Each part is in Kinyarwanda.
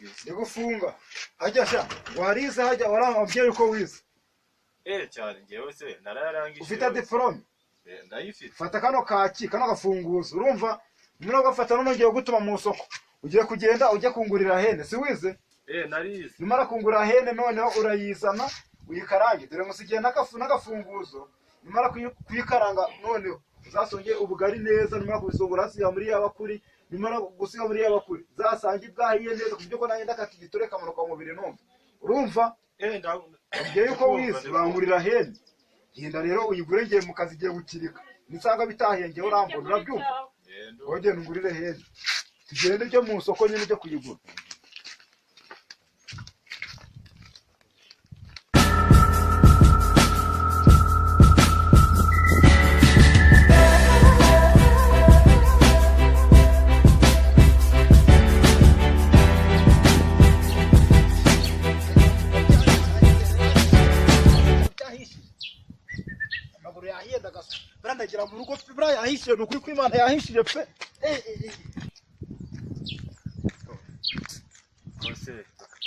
Kabisa. Ndi gufunga. Hajya sha, warize hajya warambwiye uko wize. Cyane njyewe se narayarangije. Ufite diplome? Ndayifite. Fata kano kaki, kano gafunguzo. Urumva? Numara gafata none ugiye gutuma mu soko. Ugiye kugenda ujye kungurira hene, si wize? Narize. Numara kungura hene noneho urayizana uyikarange. Dore ngusigiye n'akafu n'agafunguzo. Numara kuyikaranga noneho uzasonge ubugari neza, numara kubisongora hasiga muri yabakuri, numara gusiga muri yabakuri zasange bwahiye neza ku buryo ko nanjye ndakata igiture kamanuka mu mubiri numva. Urumva? Ngiye yuko wize bangurira hene. Genda rero uyigure ngiye mu kazi igiye gukirika. Nisanga bitahiye ngiye urambona urabyumva? Wagenda ungurire hene. Tugende ujye mu soko nyine ujye kuyigura. Amaguru yahiye ndagasa. Buriya mu rugo buriya yahishije ni ukuri kw'Imana yahishije pe.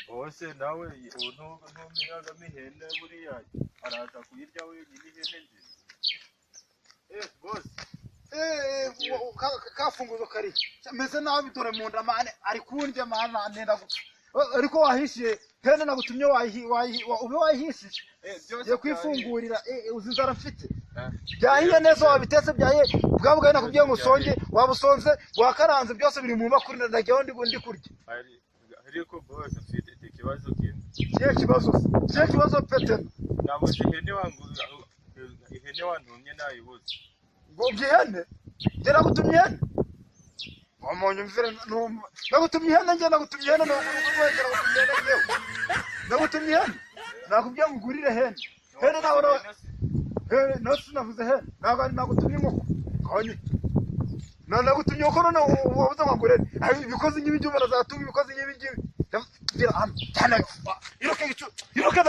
Bose nawe ntumenyagamo ihene buriya araza kuyirya wenyine ihene nzima. Bose. Kafunguzo kari meze nabi dore mu nda mane ari kundya mana nenda gupfa. Ariko wahishiye hene nagutumye ube wahishije. Ngiye kwifungurira uzi inzara mfite. Byahiye neza wabitetse byahiye bwa bugari nakubwiye ngo usonge wabusonze wakaranze byose biri mu bakuri ndagiyeho ndi kurya. Ariko bose mfite ikibazo kimwe. Kihe kibazo? Kihe kibazo Petero? Nabuze ihene ihene wantumye nayibuze. Ngo ihene? Njye nagutumye ihene? Wamunyumvire numva. Nagutumye ihene njye nagutumye ihene nagutumye ihene njyewe. Nagutumye ihene? Nakubwiye ngo ugurire ihene. Hene nawe hene no sinavuze hene. Ntabwo nagutumye inkoko. Konye. Nagutumye inkoko none wabuze ngo ngurere. Ibikozi nk'ibi ngibi barazatunga ibikozi nk'ibi ngibi. Gira hano. Cyane. Iruke gicu. Iruke.